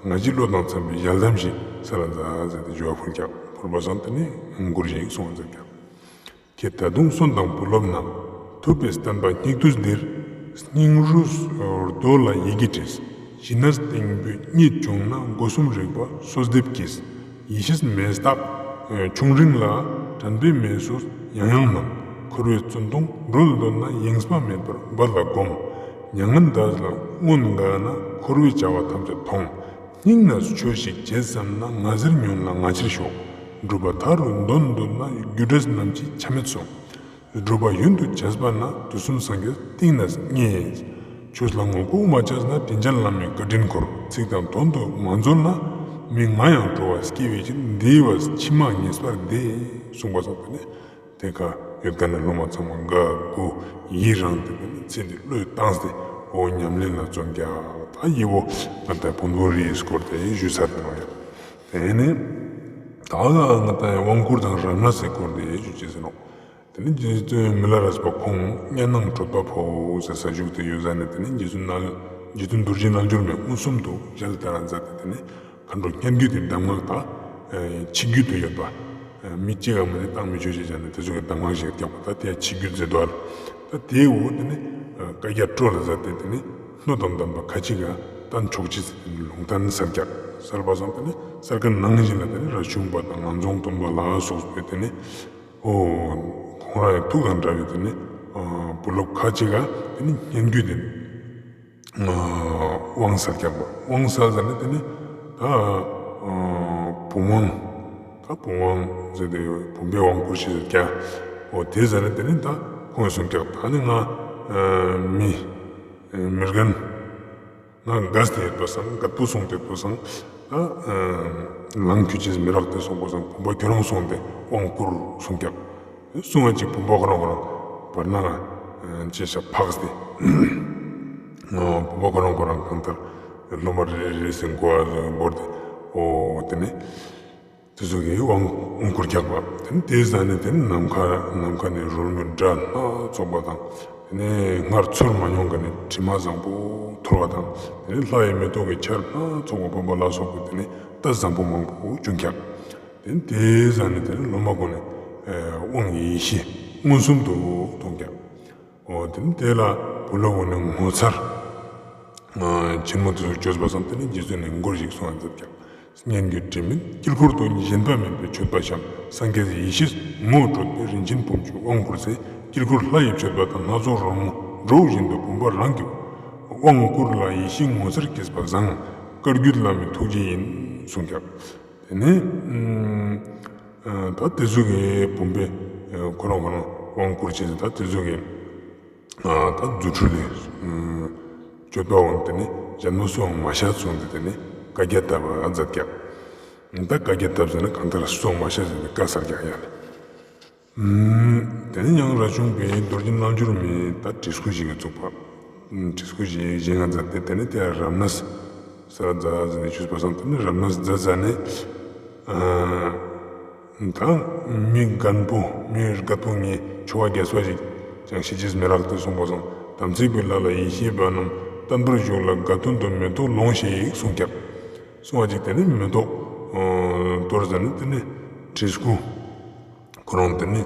ང་ཞའི་བློ་དང་འཚམས་པའི་ཞལ་གདམས་ཤིག་སལ་ལ་མཛད་ཟེར་ཏེ་ཞུ་བ་ཕུལ་ཀྱག། ཕུལ་བ་སང་དེ་ནས་མགུར་ཞིག་གསུངས་མཛད་ཀྱག། ཁྱེད་ད་དུང་གསོན་དང་བུ་སློབ་རྣམས། ཐུབ་པའི་བསྟན་པ་སྙིགས་དུས་འདིར། སྙིང་རུས་རྡོ་ལ་ཡི་གེ་བྲིས། ཤི་ནས་སྟེང་བུད་རྙེད་བྱུང་ན། སྒོ་གསུམ་རིག་པ་གསོལ་འདེབས་ཀྱིས། ཡེ་ཤེས་མེ་སྟག་ཆུང་རིང་ལ། དྲན་པའི་མེ་སོས་ཡང་ཡང་སྨོན། འཁོར་བའི་བཙོན་དོང་སྒྲོལ་འདོད་ན། ཡེངས་པ་མེད་པར་འབད་ལ་སྒོམ། མྱ་ངན་འདས་ལ་མངོན་དགའ་ན། འཁོར་བའི་བྱ་བ་ཐམས་ཅད་ཐོངས། སྙིང་ནས་ཆོས་ཤིག་བྱེད་བསམ་ན། ང་ཟེར་ཉོན་ལ་ང་ཕྱིར་ཤོག། སྒྲུབ་པ་མཐའ་རུ་འདོན་འདོད་ན། རྒྱུ་འབྲས་རྣམས་ཀྱི་ཆ་མེད་སོང་། སྒྲུབ་པ་ཡུན་དུ་བྱས་པ་ན། དུས་གསུམ་སངས་རྒྱས་གཏིང་ནས་མཉེས། ཆོས་ལ་ངོ་རྒོལ་མ་བྱས་ན། དྲིན་ཅན་བླ་མའི་བཀའ་དྲིན་འཁོར། ཚིག་དང་དོན་དུ་མ་མཛོད་ན། མི་ང་ཡང་འགྲོ་བ་སྐྱེ་བའི་ཕྱིར། འདས་པ་ཕྱི་མ་ངེས་པར་འདས། གསུངས་པ་སོང་དེ་ནས་དེ་ཀ་ཡོད་མཁན་ནི་སློབ་མ་ཚང་མ་དགའ་མགུ་ཡི་རངས་ཏེ་དེ་ནས་ཚེ་འདི་བློས་བཏང་སྟེ་འོ་ཉམས་ལེན་ལ་བརྩོན་རྒྱག། ད་ཡི་བོ་ང་ད་བོན་པོའི་རིའི་སྐོར་དེ་ཞུས་ཚར་ཏེ་ནོག་ཡ། དེ་ནས་ད་ང་ད་དབང་བསྐུར་དང་རབ་གནས་སི་སྐོར་དེ་ཞུ་ཅེས་ཟེར་ནོག། དེ་ནས་རྗེ་བཙུན་མི་ལ་རས་པ་ཁོང་གཉའ་ནང་གྲོད་པ་ཕོ་ཟེར་ས་བཞུགས་ཏེ་ཡོད་ཟ་ནས་དེ་ནས་རྗེ་བཙུན་རྣལ་རྗེ་བཙུན་རྡོ་རྗེ་རྣལ་འབྱོར་མའི་མངོན་སུམ་དུ་ཞལ་ཏེ་རང་མཛད་དེ་དེ་ནས་མཁའ་འགྲོ་སྙན་བརྒྱུད་དེ་གདམས་ངག་དང་ཆིག་བརྒྱུད་དུ་ཡོད་པ། མི་གཅིག་ག་མ་ནི་བཏང་མི་ཆོག་ཅེས་བྱ་ནས་དེ་ཚོ་གི་གདམས་ངག་ཞིག་རྒྱག་པ་ད་དེ་ཆིག་བརྒྱུད་ཟེར་དོ། ད་དེའི་འོ་དེ་ནས་བཀའ་རྒྱ་སྤྲོ་ལ་མཛད་དེ་དེ་ནས་སྣོད་དང་ལྡན་པ་ཁ་ཅིག་ག་བསྟན་ཆོག་ཅེས་ཟེར་དེ་ནས་ལུང་བསྟན་གསལ་རྒྱག་གསལ་པ་སང་དེ་ནས་གསལ་ཁ་ནང་བཞིན་ལ་དེ་ནས་རས་ཆུང་པ་དང་ངམ་རྫོང་སྟོན་པ་ལ་སོགས་པའི་དེ་ནས། འོ། ཁོང་རང་ཡང་ཐུགས་དང་འདྲ་བའི་དེ་ནི། བུ་སློབ་ཁ་ཅིག་ག་དེ་ནི་སྙན་བརྒྱུད་དེ་ནི། དབང་གསལ་རྒྱག་པ། དབང་གསལ་ཟེར་ནི་དེ་ནི། ད། བུམ་དབང་། ད་བུམ་དབང་ཟེར་ཏེ་བུམ་པའི་དབང་བསྐུར་ཞེས་ཟེར་ཀྱག། འོ་དེ་ཟེར་ནི་དེ་ནི་ད་ཁོང་གསུང་ཀྱག། ད་ནི་ང་མི། མི་རྒན། ང་རྒས་ཏེ་ཡོད་པ་སང་རྒད་པོ་སོང་སྟེ་ཡོད་པ་སང་། ད་ལང་ཁྱུ་ཅིག་མི་རག་སྟེ་སོང་པ་སང་བུམ་པ་ཁྱོད་རང་སོང་སྟེ་དབང་བསྐུར་གསུང་ཀྱག། སོང་བ་ཅིག་བུམ་པ་ཁོ་རང་ཁོ་རང་བར་ན་ཅེས་ཤ་འཕགས་ཏེ། བུམ་པ་ཁོ་རང་ཁོ་རང་གང་ལྟར་སློབ་མ་རེ་རེ་ཟེར་མགོ་བོར་ཏེ། འོ་དེ་ནི། དེ་ཚོ་གི་དབང་བསྐུར་རྒྱག་པ། དེ་ནི་དེའི་ཟ་ནས་དེ་ནི་ནམ་མཁའ་ནམ་མཁའ་ནས་རོལ་མོའི་སྒྲ་སྣ་ཚོགས་པ་དང་། དེ་ནས་སྔར་ཚོར་མ་མྱོང་མཁན་ནི་དྲི་མ་བཟང་པོ་འཐོར་བ་དང་། དེ་ནས་ལྷ་ཡི་མེ་ཏོག་གི་ཆར་སྣ་ཚོགས་པ་ཕོག་པ་ལ་སོགས་པའི་དེ་ནས་རྟ་བཟང་པོ་མང་པོ་བྱུང་ཀྱག། དེ་ནི་དེའི་ཟ་ནས་དེ་ནི་སློབ་མ་ཁོ་ནས་དབང་ཡེ་ཤེས་མངོན་སུམ་དུ་མཐོང་ཀྱག། འོ་དེ་ནི་དེ་ལ་བུ་སློབ་བོ་ནི་ངོ་མཚར་ཆེན་མོ་དེ་ཚོ་བརྗོད་པ་སང་དེ་ནི་རྗེ་བཙུན་ནི་མགུར་ཞིག་གསུང་བ་མཛད་ཀྱག། སྙན་བརྒྱུད་དྲི་མེད་དཀྱིལ་འཁོར་དུ། ཞེན་པ་མེད་པའི་མཆོད་པ་བཤམས། སངས་རྒྱས་ཡེ་ཤེས་ངོ་སྤྲོད་པའི། རིན་ཆེན་བུམ་ཆུས་དབང་བསྐུར་ཚེ། དཀྱིལ་འཁོར་ལྷ་ཡི་མཆོད་པ་དང་། སྣ་ཚོགས་རོལ་མོ་སྒྲོག་བཞིན་དུ། བུམ་པ་རང་གི་དབང་བསྐུར་ལ། ཡེ་ཤེས་ངོ་མཚར་སྐྱེས་པ་བཟང་། བཀའ་བརྒྱུད་བླ་མའི་ཐུགས་རྗེ་ཡིན། གསུངས་ཀྱག། དེ་ནས་ད་དེ་ཚོ་གི་བུམ་པའི་ཁོ་རང་ཁོ་རང་དབང་བསྐུར་ཅེས་ད་དེ་ཚོ་གི། ད་རྫུ་འཕྲུལ་ལས་སྤྱོད་པ་འོང་དེ་ནི་ཞན་མོ་སུའང་མ་ཤད་སོང་སྟེ་དེ་ནི་བཀའ་རྒྱ་བཏབ་པ་མཛད་ཀྱག། ད་བཀའ་རྒྱ་བཏབ་ཟེར་ན་གང་ལྟར་སུའང་མ་ཤད་ཟེར་ནས་བཀའ་གསལ་རྒྱག་ཡ་ལེ། དེ་ནི་ཡང་རས་ཆུང་པའི་རྡོ་རྗེ་རྣལ་འབྱོར་མའི་ད་བྲིས་སྐུ་ཞིག་གི་བཙུགས་པ། བྲིས་སྐུ་ཞིག་བཞེངས་ང་མཛད་དེ་དེ་ནི་དེ་རབ་གནས་ཟེར་མཛད་ཟེར་ནས་ཞུས་པ་སང་དེ་ནི་རབ་གནས་མཛད་ཟ་ནས། ད་མི་རྒན་པོ་མི་རྒད་པོ་ངའི་ཆོ་ག་རྒྱས་པ་ཞིག་ཀྱང་ཤེས་ཅེས་མི་རག་སྟེ་གསུངས་པ་སང་། དམ་ཚིག་པའི་ལྷ་ལ་ཡིད་ཆེས་པ་རྣམས། བརྟན་པར་བཞུགས་ལ་དགའ་སྟོན་དུ། མེ་ཏོག་ལོངས་ཤིག་གསུངས་ཀྱག། གསུངས་པ་ཅིག་དེ་ནི་མེ་ཏོག་གཏོར་ཟ་ནས་དེ་ནི་བྲིས་སྐུ་ཁོ་རང་དེ་ནི་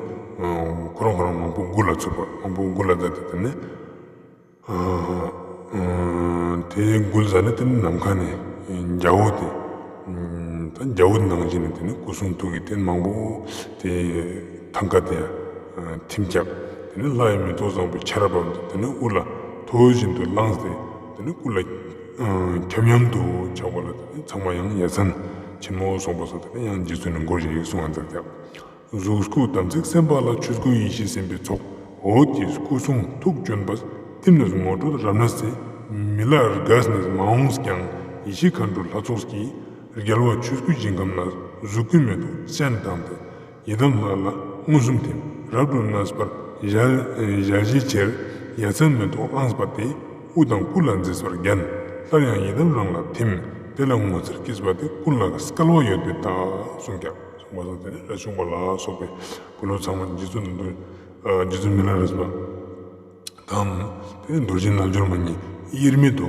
ཁོ་རང་ཁོ་རང་མང་པོ་དགུ་ལ་ཚུད་པ་མང་པོ་དགུ་ལ་མཛད་དེ་དེ་ནི། དེ་འགུལ་ཟ་ནེ་དེ་ནི་ནམ་མཁའ་ནེ་རྒྱ་བོ་དེ་ད་རྒྱ་བོ་ནང་བཞིན་ནི་དེ་ནི་སྐུ་གསུང་ཐུགས་ཀྱི་རྟེན་མང་པོ་དེ་ཐང་ཀ་དེ་ཐིམ་རྒྱག་དེ་ནི་ལྷ་ཡི་མེ་ཏོག་བཟང་པོའི་ཆར་བབས་ཏེ་དེ་ནི་དབུ་ལ་ཐོ་བཞིན་དུ་བླངས་ཏེ་དེ་ནི་སྐུ་ལ་ཁྱབ་ཉམས་དུ་ཆགས་པ་ལ་དེ་ནི་ཚང་མ་ཡང་ཡ་མཚན་ཆེན་མོ་སོང་པ་སོང་དེ་ནི་ཡང་རྗེ་བཙུན་ནི་འགོར་ཞིག་གསུང་ང་མཛད་ཀྱག་གཟུགས་སྐུ་དམ་ཚིག་སེམས་དཔའ་ལ། ཆོས་སྐུ་ཡེ་ཤེས་སེམས་དཔའི་ཚོགས། འོད་ཀྱི་སྐུ་གསུང་ཐུགས་བྱོན་པ། གཏིང་ནས་ངོ་སྤྲོད་རབ་གནས་སེ། མི་ལ་རྒས་ནས་མ་འོངས་ཀྱང་། ཡེ་ཤེས་མཁའ་འགྲོའི་ལྷ་ཚོགས་ཀྱིས། རྒྱལ་བ་ཆོས་སྐུའི་ཞིང་ཁམས་ན། གཟུགས་སྐུའི་མེ་ཏོག་སྤྱན་དྲངས་ཏེ། ཡི་དམ་ལྷ་ལ་མངོན་སུམ་ཐིམ། རབ་ཏུ་གནས་པར་ཞལ་ཞལ་བཞེས་ཕྱིར། ཡ་མཚན་མེ་ཏོག་བླངས་པ་དེ། དབུ་དང་སྐུ་ལ་མཛེས་པར་བརྒྱན། སླར་ཡང་ཡི་དམ་རང་ལ་ཐིམ། དེ་ལ་ངོ་མཚར་སྐྱེས་པ་དེ། ཀུན་ལ་སྐལ་བ་ཡོད་པའི་རྟགས། གསུངས་ཀྱག་གསུངས་པ་སོང་དེ་ནི་རས་ཆུང་པ་ལ་སོགས་པའི་བུ་སློབ་ཚང་མ་རྗེ་བཙུན་རྗེ་བཙུན་མི་ལ་རས་པ་དང་དེ་ནི་རྡོ་རྗེ་རྣལ་འབྱོར་མ་གཉིས་དབྱེར་མེད་དུ་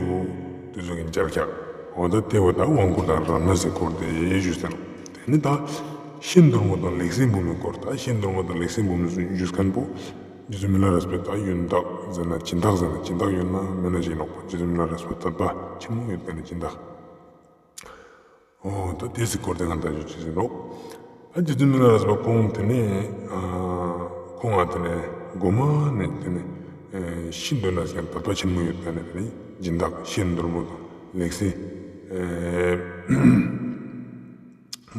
དེ་ཚོ་གི་མཇལ་ཀྱག་འོ་ད་དེ་བོ་ད་དབང་བསྐུར་དང་རབ་གནས་སི་སྐོར་དེ་ཞུས་ཏེ་ནོག་དེ་ནི་ད་ཤིན་ཏུ་མོ་དང་ལེགས་བཤད་འབུམ་མོའི་སྐོར། ད་ཤིན་ཏུ་མོ་དང་ལེགས་བཤད་འབུམ་མོ་ཞུས་མཁན་པོ་རྗེ་བཙུན་མི་ལ་རས་པའི་ད་ཡོན་བདག་ཟེར་ན་སྦྱིན་བདག་ཟེར་ན་སྦྱིན་བདག་ཡོད་ན་མེད་ན་ཞིག་ནོག་པ། རྗེ་བཙུན་མི་ལ་རས་པ་དད་པ་ཆེན་མོ་ཡོད་མཁན་ནི་སྦྱིན་བདག་འོ་ད་དེ་སི་སྐོར་དེ་ང་ད་ཞུ་ཅེས་ཟེར་རོགས། ད་རྗེ་བཙུན་མི་ལ་རས་པ་ཁོང་དེ་ནས་ཁོང་ང་དེ་ནས་གོ་མ་ནས་དེ་ནས་ཤིན་ཏུ་ན་ཡང་དད་པ་ཆེན་མོ་ཡོད་མཁན་ནི་དེ་ནས་སྦྱིན་བདག་ཤིན་ཏུ་མོ་དང་ལེགས་བཤད་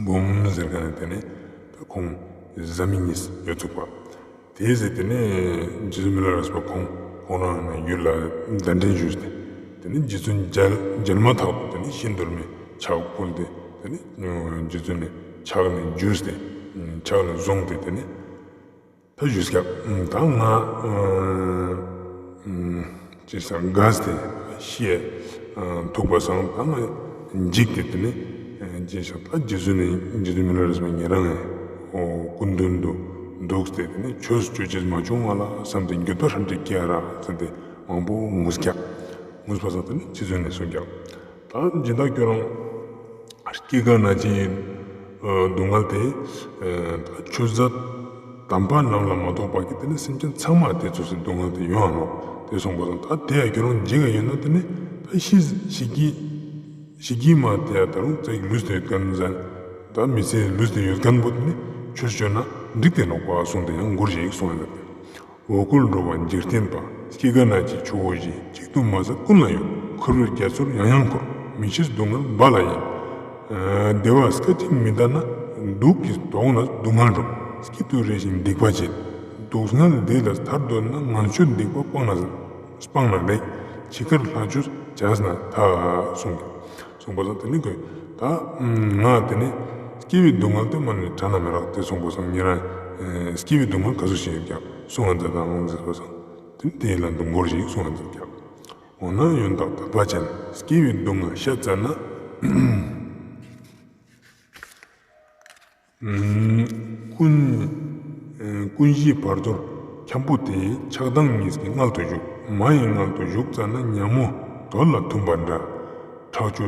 འབུམ་ཟེར་མཁན་ནི་དེ་ནས་ད་ཁོང་བཟའ་མི་གཉིས་ཡོད་ཚུགས་པ། དེ་ཟེར་དེ་ནས་རྗེ་བཙུན་མི་ལ་རས་པ་ཁོང་ཁོང་རང་ཡུལ་ལ་གདན་འདྲེན་ཞུས་ཏེ་དེ་ནས་རྗེ་བཙུན་མཇལ་མཇལ་མ་ཐག་ཏུ་དེ་ནས་ཤིན་ཏུ་མོའི་ཕྱག་ཕུལ་ཏེ་དེ་ནས་རྗེ་བཙུན་ནི་ཕྱག་ནས་འཇུས་ཏེ་ཕྱག་ནས་བཟུང་སྟེ་དེ་ནས་ད་ཞུས་ཀྱག་ད་ང་ཅི་སང་རྒས་ཏེ་ཤི་ཐུག་པ་སང་ད་ང་འཇིགས་ཏེ་དེ་ནས་ཅི་སང་ད་རྗེ་བཙུན་ནི་རྗེ་བཙུན་མི་ལ་རས་པ་ཉེ་རང་ངི་སྐུ་མདུན་དུ་འདུག་སྟེ་དེ་ནས་ཆོས་ཅོ་ཅེས་མ་བྱུང་ང་ལ་བསམ་སྟེ་འགྱོད་པ་ཧྲ་ཏེ་སྐྱེ་ར་བསམ་སྟེ་མང་པོ་ངུས་ཀྱག་ངུས་པ་སང་དེ་ནས་རྗེ་བཙུན་ནི་གསུངས་ཀྱག་ད་སྦྱིན་བདག་ཁྱོད་རང་སྐྱེ་རྒ་ན་འཆིའི་སྡུག་བསྔལ་དེ་ཆོས་མཛད་དམ་པ་རྣམས་ལ་མ་གཏོགས་པ་གི་དེ་ནི་སེམས་ཅན་ཚང་མ་དེ་ཚོ་སི་སྡུག་བསྔལ་དེ་ཡོང་ང་ནོག་དེ་གསུངས་པ་སང་ད་དེ་ཡང་ཁྱོད་རང་འཇིགས་ཡོད་ན་དེ་ནི་ད་ཤི་ཤི་གི་ཤི་གི་མ་དེ་ཡང་ད་རུང་ཙིག་ལུས་ཏེ་ཡོད་མཁན་ཟེར་ད་མི་ཚེ་ལུས་ཏེ་ཡོད་མཁན་པོ་དེ་ནི་ཆོས་ཅོས་ན་འགྲིག་སྟེ་ནོག་པ་གསུངས་ཏེ་ཡང་མགུར་ཞིག་གསུངས་ཡོད་ཀྱག་འོ་སྐོལ་འགྲོ་བ་འཇིག་རྟེན་པ། སྐྱེ་རྒ་ན་འཆིའི་ཆུ་བོ་བཞི། གཅིག་ཏུ་མ་ཟད་ཀུན་ལ་ཡོད། འཁོར་བའི་རྒྱ་མཚོར་ཡང་ཡང་འཁོར། མི་ཤེས་སྡུག་བསྔལ་རྦ་རླབས་ཡིན། བདེ་བ་སྐད་ཅིག་མི་གདའ་ན། སྡུག་གིས་དོགས་ན་སྡུག་བསྔལ་འགྲོ། སྐྱིད་དུ་རེ་ཞིང་སྡིག་པ་བྱེད། སྡུག་བསྔལ་འདི་ལས་ཐར་འདོད་ན། ངན་སྤྱོད་སྡིག་པ་སྤངས་ན་སྤངས་ན་ལེགས། འཆི་ཁར་ལྷ་ཆོས་བྱས་ན་ཐར། གསུངས་ཀྱག་གསུངས་པ་སང་དེ་ནི་ཁོས་ད་ང་དེ་ནི་སྐྱེ་བའི་སྡུག་བསྔལ་དེ་མ་ནི་དྲན་ན་མི་རག་དེ་གསུངས་པ་སང་ཉེ་རང་སྐྱེ་བའི་སྡུག་བསྔལ་ག་ཟུག་ཞིག་ཡོད་ཀྱག་གསུང་ང་མཛད་དང་ཟེར་པ་སང་དེ་ནི་དེའི་ལན་དུ་མགུར་ཞིག་གསུང་ང་མཛད་ཀྱག་འོ་ན་ཡོན་བདག་དད་པ་ཅན། སྐྱེ་བའི་སྡུག་བསྔལ་བཤད་ཙ་ན། ཀུན་ཀུན་གཞིའི་བར་དོར་འཁྱམ་པོ་དེ་ཆགས་སྡང་གཉིས་ཀྱི་མངལ་དུ་ཞུགས། མ་ཡི་མངལ་དུ་ཞུགས་ཙ་ན་ཉ་མོ་དོད་ལ་ཐུམ་པ་འདྲ། ཁྲག་ཆུ་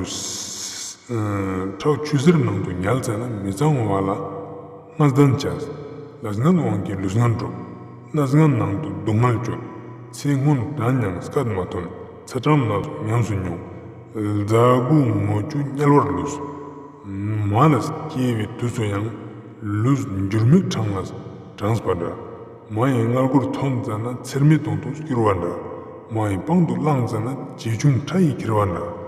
ཁྲག་ཆུ་སེར་ནང་དུ་ཉལ་ཙ་ན་མི་གཙང་བ་ལ་ལྔ་ལྡན་བྱས། ལས་ངན་དབང་གིས་ལུས་ངན་འགྲུབ། གནས་ངན་ནང་དུ་སྡུག་བསྔལ་སྤྱོད། ཚེ་སྔོན་དྲན་ཡང་སྐད་མ་ཐོན། ཚེ་ཕྲ་མ་ལ་ཉམས་སུ་མྱོང་། ལ་དྭགས་པོ་ངོ་བཅུ་དམྱལ་བར་ལུས། མ་ལ་སྐྱེ་བའི་དུས་སུ་ཡང་། ལུས་འགྱུར་མིག་འཕྲང་ལ་དྲངས་པ་འདྲ། མ་ཡི་མངལ་སྒོར་ཐོན་ཙ་ན་ཚེར་མའི་དོང་དུ་སྐྱུར་བ་འདྲ། མ་ཡི་པང་དུ་བླངས་ཙ་ན་བྱེ་ཆུང་ཁྲ་ཡིས་ཁྱེར་བ་འདྲ།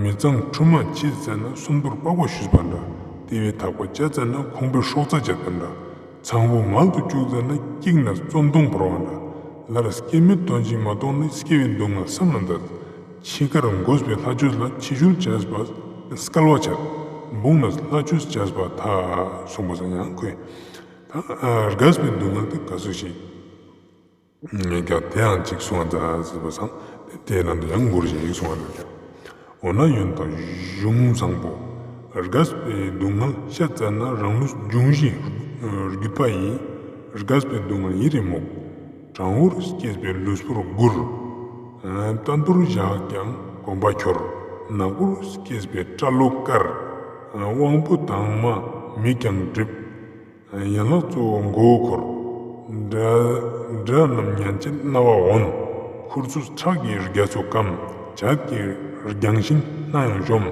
མི་གཙང་ཕྲུ་མ་འཆི་ཙ་ན་གསོན་པོར་པགས་པ་བཤུས་པ་འདྲ། དེ་བས་ཐག་པ་བཅད་ཙ་ན་ཁོང་པའི་སྲོག་རྩ་བཅད་པ་འདྲ། ཚངས་པོ་མལ་དུ་བཅུག་ཙ་ན་སྐྱིག་ནས་བཙོན་དོང་བོར་བ་འདྲ། ལར་སྐྱེ་མེད་དོན་གྱིས་མ་རྟོགས་ནས། སྐྱེ་བའི་སྡུག་བསྔལ་བསམ་ལ་འདས། འཆི་ཁར་འགོས་པའི་ལྷ་ཆོས་ལ། ཕྱི་བཤོལ་བྱས་པ་སྐལ་བ་ཆད། འབུངས་ནས་ལྷ་ཆོས་བྱས་པ་ཐལ། གསུངས་པ་སང་ཡང་ཁོས་ད་རྒས་པའི་སྡུག་བསྔལ་དེ་ག་ཟུག་ཞིག་ཡོད་ཀྱག་དེའང་ཅིག་གསུང་བ་མཛད་ཟེར་པ་སང་དེའི་ནང་དུ་ཡང་མགུར་ཞིག་གསུང་བ་མཛད་ཀྱག་འོ་ན་ཡོན་བདག་གཞུང་བཟང་པོ། རྒས་པའི་སྡུག་བསྔལ་བཤད་ཙ་ན། རང་ལུས་འབྱུང་བཞིའི་རྒུད་པ་ཡིས། རྒས་པའི་སྡུག་བསྔལ་ཡི་རེ་མུག། གྲང་བོར་སྐྱེས་པའི་ལུས་པོར་སྒུར། བརྟན་པོར་བཞག་ཀྱང་གོམ་པ་འཁྱོར། ནག་པོར་སྐྱེས་པའི་སྐྲ་ལོ་དཀར། དབང་པོ་དྭངས་མ་མིག་ཀྱང་བསྒྲིབས། ཡན་ལག་གཙོ་བོ་མགོ་བོ་འཁོར། འདྲ་འདྲ་རྣམས་ཉན་ཅིང་རྣ་བ་འོན། ཁུར་ཚོས་ཁྲག་གིས་རྒྱ་མཚོ་སྐམ། བྱ་སྐྱེས་རྒྱང་ཤིང་སྣ་ཡང་གཞོམ།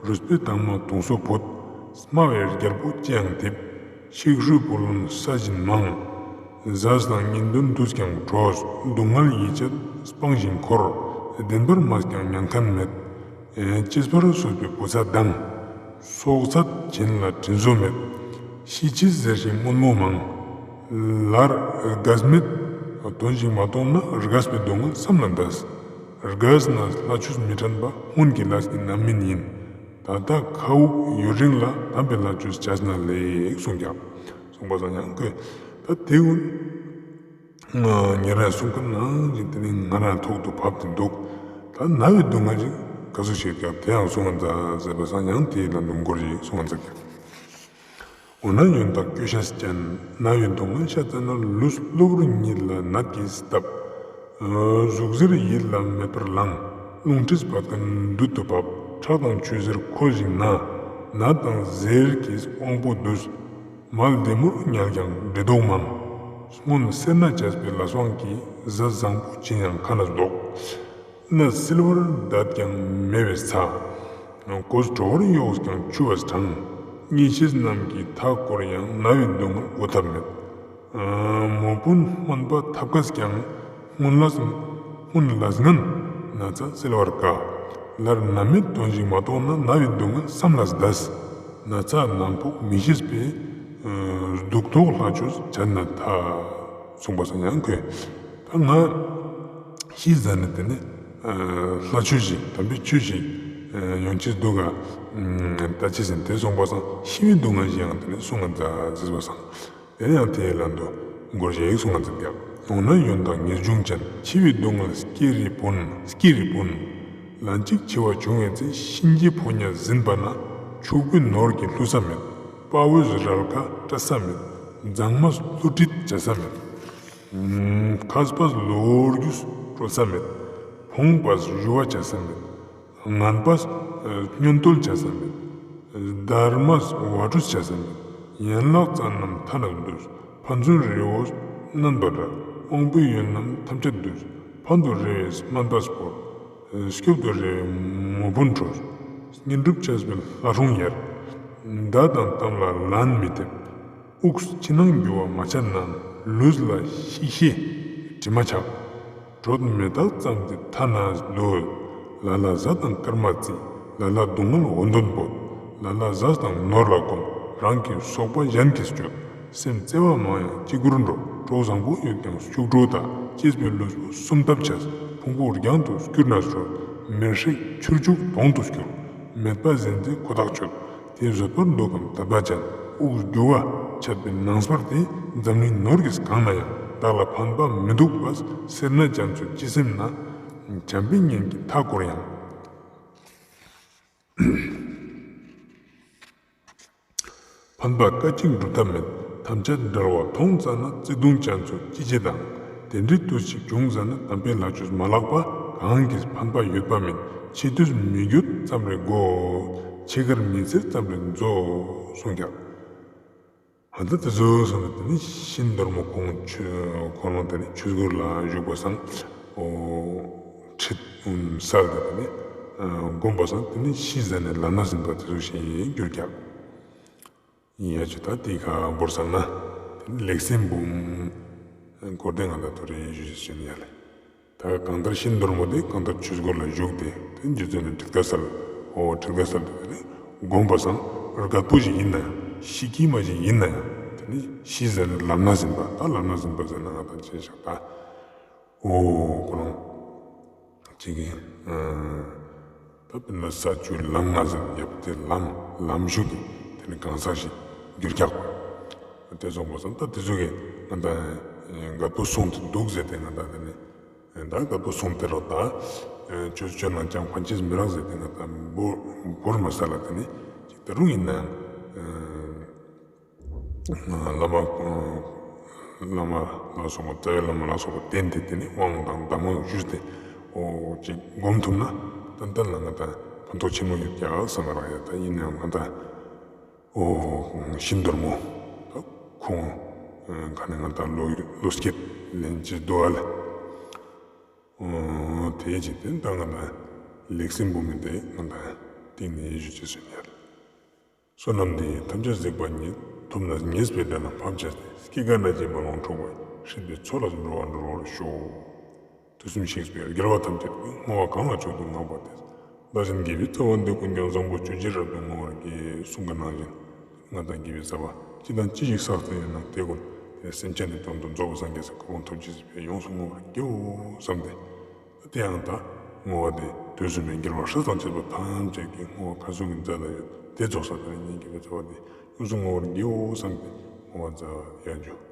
རུས་པའི་དྭངས་མ་དུང་སོ་བུད། སྨྲ་བའི་རྒྱལ་པོ་ཅི་ཡང་འཐིབས། ཤིག་ཧྲུལ་བུ་ལོན་ས་བཞིན་མང་། ཟས་དང་གཉེན་དོན་དུས་ཀྱང་གྲོལ། སྡུག་བསྔལ་ཡི་ཆད་སྤངས་ཤིང་འཁོར། བདེན་པར་སྨྲས་ཀྱང་ཉན་མཁན་མེད། ཨེ་གཅེས་པར་གསོད་པའི་བུ་ཚ་དང་། སྲོག་ཚད་ཆེན་ལ་དྲིན་གཟོ་མེད། ཤི་ཆེས་ཟེར་ཞིང་སྔོན་མོ་མང་། ལར་རྒས་མེད། དོན་ཞིག་མ་རྟོགས་ན། རྒས་པའི་སྡུག་བསྔལ་བསམ་ལ་འདས། རྒས་ན་ལྷ་ཆོས་མི་དྲན་པ། སྔོན་གྱི་ལས་ཀྱི་རྣམ་སྨིན་ཡིན། ད་ལྟ་མཁའ་དབུགས་ཡུན་རིང་ལ། དམ་པའི་ལྷ་ཆོས་བྱས་ན་ལེགས། གསུངས་ཀྱང་། གསུངས་པ་སང་ཡང་ཁོས་ད་དེ་ཀུན་ཉེ་རང་གསུང་མཁན་ནང་བཞིན་དེ་ནི་ང་རང་ཐོག་ཏུ་བབས་ཏེ་འདུག། ད་ན་བའི་སྡུག་བསྔལ་ཅིག་ག་ཟུག་ཞིག་ཡོད་ཀྱང་དེ་ཡང་གསུང་ང་མཛད་ཟེར་བ་སང་ཡང་དེའི་ལན་དུ་མགུར་ཞིག་གསུང་ང་མཛད་ཀྱང་། འོ་ན་ཡོན་བདག་སྐྱོ་ཤས་ཅན། ན་བའི་སྡུག་བསྔལ་ཤ་ཚ་ན། ལུས་གློ་བུར་ཉིད་ལ་ནད་ཀྱིས་བཏབ། གཟུགས་གཟེར་ཡིད་ལ་མེད་པར་ལང་། རླུང་མཁྲིས་བད་ཀན་རྡུལ་དུ་བབས། ཁྲག་དང་ཆུ་སེར་ཁོལ་ཞིང་ན། ནད་དང་གཟེར་གྱིས་དབང་པོ་བསྡུས། མལ་བདེ་མོར་ཉལ་ཀྱང་འདྲེ་དོགས་མང་། སྔོན་སེར་སྣ་བྱས་པའི་ལས་དབང་གིས། ཟས་བཟང་པོ་བྱིན་ཡང་ཁ་ན་ལྡོག། སྣ་བསིལ་བར་བསྡད་ཀྱང་མེ་བས་ཚ། གོས་དྲོ་བར་གཡོགས་ཀྱང་ཆུ་བས་གྲང་། ཉེས་ཤས་རྣམས་ཀྱིས་མཐའ་བསྐོར་ཡང་། ན་བའི་སྡུག་བསྔལ་འགོག་ཐབས་མེད། མོས་སྤུན་སྨོན་པ་ཐབས་མཁས་ཀྱང་། སྔོན་ལས་སྔོན་ལས་ངན་ན་ཚ་སེལ་བར་དཀའ། ལར་ནད་མེད་དོན་ཞིག་མ་རྟོགས་ན། ན་བའི་སྡུག་བསྔལ་བསམ་ལས་འདས། ན་ཚ་ནད་ཕོག་མི་ཤེས་པས། སྡུག་ཐོག་ལྷ་ཆོས་བྱས་ན་ཐལ། གསུངས་པ་སང་ཡང་ཁོས་ད་ང་ཤི་ཟ་ནས་དེ་ནས་ལྷ་ཆོས་ཤིག་དམ་པའི་ཆོས་ཤིག་ཡོང་ཅེས་འདུག་ག། ད་ཅི་ཟེར་དེ་གསུངས་པ་སང་ཤི་བའི་སྡུག་བསྔལ་ཞིག་ཡང་དེ་ནས་གསུང་ང་མཛད་ཟེར་བ་སང་། དེ་ནས་ཡང་དེའི་ལན་དུ་མགུར་ཞིག་གསུང་ང་མཛད་ཀྱང་། འོ་ན་ཡོན་བདག་ངེས་འབྱུང་ཅན། འཆི་བའི་སྡུག་བསྔལ་སྐྱེ་རིའི་བུན། སྐྱེ་རིའི་བུན། ལན་གཅིག་འཆི་བ་བྱུང་བའི་ཚེ། གཤིན་རྗེའི་ཕོ་ཉ་ཟིན་པ་ན། ཕྱུག་པོའི་ནོར་གྱིས་བསླུ་ས་མེད། དཔའ་བོས་རལ་ཁ་སྤྲད་ས་མེད། མཛངས་མས་བསླུ་བྲིད་བྱེད་ས་མེད། མཁས་པས་ལོ་རྒྱུས་བཀྲོལ་ས་མེད། ཕོངས་པས་ཞུ་བ་བྱེད་ས་མེད། ངན་པས་ཨ་བསྙོན་བརྡ་བྱེད་ས་མེད། སྡར་མས་བ་སྤྲོད་བྱེད་ས་མེད། ཡན་ལག་རྩ་རྣམས་མཐའ་ན་འདུས། ཕན་ཚུན་རི་བོ་མནན་པ་འདྲ། དབང་པོའི་ཡུལ་རྣམས་ཐམས་ཅད་འདུས། ཕན་དུ་རེ་བའི་སྨན་པས་བསྐོར། སྐྱོབ་ཏུ་རེ་བའི་མོས་སྤུན་ཁྲོས། བསྙེན་སྒྲུབ་བྱས་པའི་ལྷ་སྲུང་ཡལ། མདའ་དང་གཏམ་ལ་ལན་མི་ཐེབས། དབུགས་ཕྱི་ནང་རྒྱུ་བ་མ་ཆད་ན། ལུས་ལ་ཤི་ཤེས་དྲི་མ་ཆགས། གྲོད་མི་དག་ཙམ་གྱི་མཐའ་ན་སྡོད། ལ་ལ་ཟས་དང་སྐར་མ་བརྩི། ལ་ལ་སྡུག་བསྔལ་འོ་འདོན་འབོད། ལ་ལ་ཟས་དང་ནོར་ལ་གོམས། རང་གི་སོག་པ་གཞན་གྱིས་སྤྱོད། སེམས་བརྩེ་བ་མང་ཡང་གཅིག་པུར་འགྲོ། གྲོགས་བཟང་པོ་ཡོད་ཀྱང་སྐྱུག་བྲོ་དག། གཅེས་པའི་ལུས་པོ་སུམ་ལྟབ་བྱས། ཕུང་པོ་རྒྱང་དུ་བསྐྱུར་ན་སྲོད། མེར་སྲེག་ཆུར་བཅུག་དོང་དུ་སྐྱུར། མེད་པ་ཟིན་ཚེ་ཁོ་ཐག་ཆོད། དེ་བཟོད་པར་འདུག་གམ་དད་པ་ཅན། དབུགས་རྒྱུ་བ་ཆད་པའི་ནང་སྤར་ཏེ། འཛམ་གླིང་ནོར་གྱིས་གང་ན་ཡང་། བདག་ལ་ཕན་པ་མི་འདུག་པས། སེར་སྣ་ཅན་ཚོའི་སྤྱི་སེམས་ན། བྱམས་པའི་གཉེན་གྱིས་མཐའ་བསྐོར་ཡང་། ཕན་པ་སྐད་ཅིག་སྒྲུབ་ཐབས་མེད། ཐམས་ཅད་འབྲེལ་བ་མཐོང་ཙ་ན། བརྩེ་གདུང་ཅན་ཚོ་ཅི་བྱེད་དང་། དེ་འདྲའི་དུས་ཤིག་བྱུང་ཙ་ན། དམ་པའི་ལྷ་ཆོས་མ་ལགས་པ། གང་གིས་ཕན་པ་ཡོད་པ་མིན། འཆི་དུས་མི་འགྱོད་ཙམ་རེ་དགོས། འཆི་ཁར་མི་འཚེར་ཙམ་རེ་མཛོད། གསུངས་ཀྱང་། ཨ་ད་དེ་ཚོ་སོང་ནས་དེ་ནས་ཤིན་སྡོར་མོ་ཁོང་ཆོས་ཁོང་ལ་དེ་ནས་ཆོས་སྒོར་ལ་བཞུགས་པ་སང་། ཨོ་ཁྲིད་སལ་ཏེ་དེ་ནས་ཨ་བསྒོམ་པ་སང་དེ་ནས་ཤི་ཟ་ནས་ལམ་སྣ་ཟིན་པ་དེ་ཚོ་ཞིག་གྱུར་ཀྱང་། ཡིན་ཡ་ཆུ་ད་དེ་ཁ་བོར་སང་ན་དེ་ནས་ལེགས་སེམས་འབུམ་འཁོར་དེ་ང་ད་ཐོ་རེ་ཞུ་ཞུ་ནི་ཡ་ལེ། ད་གང་ལྟར་ཤིན་སྡོར་མོ་དེ་གང་ལྟར་ཆོས་སྒོ་ལ་བཞུགས་ཏེ་དེ་རྗེ་བཙུན་ནི་ཁྲིད་ཀ་སལ། ཨོ་ཁྲིད་ཀ་སལ་ཏེ་དེ་ནས་བསྒོམ་པ་སང་རྒད་པོ་ཞིག་ཡིན་ན་ཡང་ཤི་ཀྱི་མ་ཞིག་ཡིན་ན་ཡང་དེ་ནས་ཤི་ཟ་ནས་ལམ་སྣ་ཟིན་པ། ད་ལམ་སྣ་ཟིན་པ་ཟེར་ན་ང་དང་ཅི་ཞིག་ད་ཨོ་ཁོ་རང་ཅིག་གི་ད་དཔེར་ན་ས་བཅུ་ལམ་ལྔ་ཟེར་ཡབ་དེ་ལམ་ལམ་ཞུགས་ཏེ་དེ་ནས་གང་ཟག་ཞིག་གྱུར་ཀྱག་པ། དེ་སོང་པ་སང་ད་དེ་ཚོ་གི་ང་དང་རྒད་པོ་སོང་སྟེ་འདུག་ཟེར་ཏེ་ང་དང་དེ་ནས། ད་རྒད་པོ་སོང་སྟེ་རོགས་ད་ཆོས་ཆོས་ནང་ཅང་ཕན་ཆེས་མི་རག་ཟེར་ཏེ་ང་དང་བོར་མ་ས་ལ་དེ་ནས་ཅིག་ད་རུང་ཡིན་ན་ཡང་བླ་མ་བླ་མ་ལ་སོགས་པ་རྩ་བའི་བླ་མ་ལ་སོགས་པ་བསྟེན་ཏེ་དེ་ནས་དབང་དང་གདམས་ངག་ཞུས་ཏེ་ཨོ་ཅིག་བསྒོམ་ཐུབ་ན་ཏན་ཏན་ལ་ང་དང་ཕན་ཐོགས་ཆེན་མོ་ཡོད་ཀྱག་བསམ་རག་ཡ། ད་ཡིན་ན་ཡང་ང་དང་ཨོ་ཤིན་སྡོར་མོ་ད་ཁོང་ག་ནས་ང་དང་ལོ་ལོ་སྐྱེད་ལེན་ཅི་འདུག་ཨ་ལེ། ཨོ་ དེ་ཅིག་དེ་ད་ང་དང་ལེགས་སེམས་པོ་མི་དེ་ང་དང་སྟིང་ནེ་ཡེ་ཞུ་ཅེས་སུ་ཉར། བསོད་ནམས་འདི་ཡིས་ཐམས་ཅད་གཟིགས་པ་ཉིད། ཐོབ་ནས་ཉེས་པའི་དགྲ་རྣམས་ཕམ་བྱས་ཏེ། སྐྱེ་རྒ་ན་འཆིའི་རྦ་ཀློང་འཁྲུགས་པའི། སྲིད་པའི་མཚོ་ལས་འགྲོ་བ་སྒྲོལ་བར་ཤོག། དུས་གསུམ་གཤེགས་པའི་རྒྱལ་བ་ཐམས་ཅད་ཀྱིས། བསྔོ་བ་གང་ལ་མཆོག་ཏུ་བསྔགས་པ་དེས། བདག་གཞན་དགེ་བའི་རྩ་བ་འདི་ཀུན་ཀྱང་། བཟང་པོ་སྤྱོད་ཕྱིར་རབ་ཏུ་བསྔོ་བར་བགྱི། གསུངས་པ་ནང་བཞིན་ང་དང་དགེ་བའི་རྩ་བ་ཅི་དང་ཅི་ཞིག་བསགས་ཏེ་ཡོད་ན་དེ་ཀུན་དེ་སེམས་ཅན་གྱི་དོན་དུ་རྫོགས་པའི་སངས་རྒྱས་སི་གོ་འཕང་ཐོབ་ཅེས་སི་ཕིའ་ཡོངས་སུ་བསྔོ་བར་བགྱིའོ་བསམ་སྟེ། དེ་ཡང་ད་བསྔོ་བ་དེ་དུས་གསུམ་པའི་རྒྱལ་བ་སྲས་དང་བཅས་པ་ཐམས་ཅད་ཀྱི་བསྔོ་བ་ག་ཟུག་གི་མཛད་དེ་ཡོད་དེ་རྫོགས་ས་དེ་ལ་ཉིད་དགེ་བའི་རྩ་བ་དེ་ཡོངས་སུ་བསྔོ་བར་བགྱིའོ་བསམ་སྟེ་བསྔོ་བ་མཛད་པ་ཡང་འཇུག།